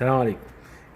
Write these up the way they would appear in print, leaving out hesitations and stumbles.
السلام عليكم.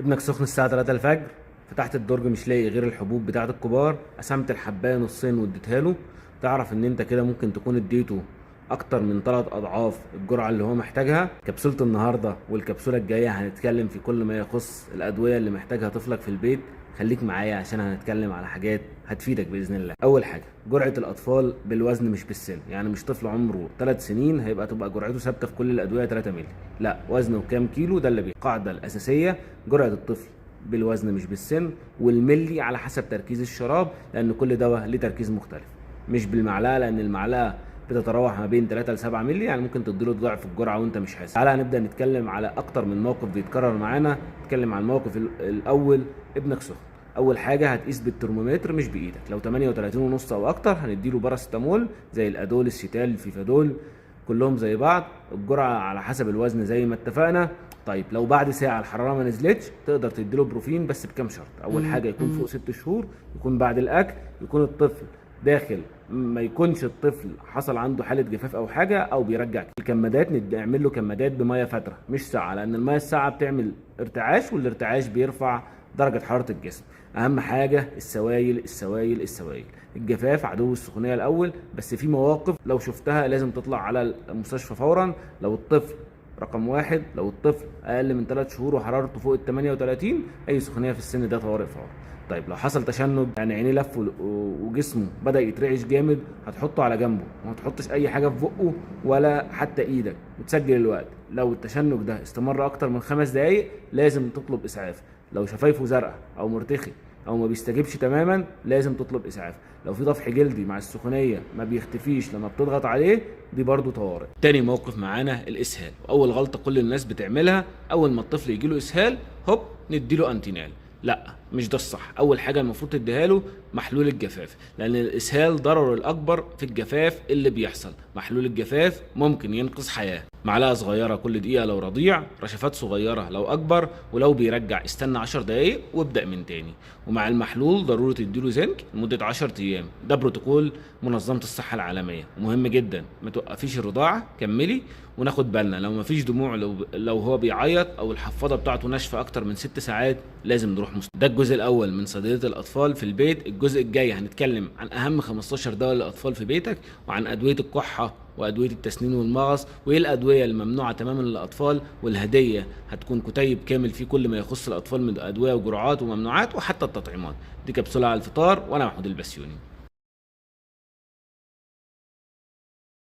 ابنك سخن الساعة 3 الفجر، فتحت الدرج مش لاقي غير الحبوب بتاعة الكبار، قسمت الحباية نصين واديتها له. تعرف ان انت كده ممكن تكون اديته اكتر من 3 اضعاف الجرعة اللي هو محتاجها. كبسولة النهاردة والكبسولة الجاية هنتكلم في كل ما يخص الادوية اللي محتاجها طفلك في البيت. خليك معايا عشان هنتكلم على حاجات هتفيدك بإذن الله. أول حاجة، جرعة الأطفال بالوزن مش بالسن، يعني مش طفل عمره 3 سنين هيبقى تبقى جرعته ثابتة في كل الأدوية 3 مللي، لا، وزنه كام كيلو ده اللي بيه. القاعدة الأساسية جرعة الطفل بالوزن مش بالسن، والملي على حسب تركيز الشراب، لأن كل دواء ليه تركيز مختلف، مش بالمعلقة لأن المعلقة بتتراوح ما بين 3 ل 7 مللي، يعني ممكن تديله ضعف الجرعة وانت مش حاسس. تعالى هنبدا نتكلم على اكتر من موقف بيتكرر معانا. نتكلم عن الموقف الاول، ابنك سخن. اول حاجة هتقيس بالترمومتر مش بايدك، لو 38 ونص او اكتر هنديله باراسيتامول زي الادول، السيتال، الفيفادول، كلهم زي بعض، الجرعة على حسب الوزن زي ما اتفقنا. طيب لو بعد ساعة الحرارة ما نزلتش تقدر تديله بروفين، بس بكام شرط. اول حاجة يكون فوق 6 شهور، يكون بعد الاكل، يكون الطفل داخل، ما يكونش الطفل حصل عنده حاله جفاف او حاجة او بيرجع. الكمادات نعمل له كمادات بميه فاتره مش ساقعه، لان المية الساقعه بتعمل ارتعاش، والارتعاش بيرفع درجه حرارة الجسم. اهم حاجة السوائل السوائل السوائل. الجفاف عدو السخونيه الاول، بس في مواقف لو شفتها لازم تطلع على المستشفى فورا. لو الطفل رقم 1، لو الطفل اقل من 3 شهور وحرارته فوق ال 38، اي سخونيه في السن ده طوارئ فورا. طيب لو حصل تشنج، يعني عينيه لف وجسمه بدأ يترعش جامد، هتحطه على جنبه وما تحطش اي حاجة في بقه ولا حتى ايدك، وتسجل الوقت. لو التشنج ده استمر اكتر من 5 دقايق لازم تطلب اسعاف. لو شفايفه زرقاء او مرتخي او ما بيستجيبش تماما لازم تطلب اسعاف. لو في طفح جلدي مع السخونيه ما بيختفيش لما بتضغط عليه، دي برضو طوارئ. تاني موقف معانا الاسهال، واول غلطه كل الناس بتعملها، اول ما الطفل يجيله اسهال هوب نديله انتينال. لا، مش ده الصح. اول حاجة المفروض تديها له محلول الجفاف، لان الاسهال ضرره الاكبر في الجفاف اللي بيحصل. محلول الجفاف ممكن ينقذ حياة. معلقه صغيرة كل دقيقة لو رضيع، رشفات صغيرة لو اكبر، ولو بيرجع استنى 10 دقايق وابدا من تاني. ومع المحلول ضروري تديله زنك لمدة 10 ايام، ده بروتوكول منظمة الصحة العالمية، ومهم جدا ما توقفيش الرضاعة، كملي. وناخد بالنا لو ما فيش دموع، لو هو بيعيط او الحفاضه بتاعته ناشفة اكتر من 6 ساعات لازم نروح مستشفى. ده الجزء الاول من صيدلية الاطفال في البيت. الجزء الجاي هنتكلم عن اهم 15 دواء للاطفال في بيتك، وعن ادوية الكحه وادوية التسنين والمغص، وايه الادوية الممنوعه تماما للاطفال، والهديه هتكون كتيب كامل فيه كل ما يخص الاطفال من ادوية وجرعات وممنوعات وحتى التطعيمات. دي كبسولة على الفطار، وانا محمود البسيوني.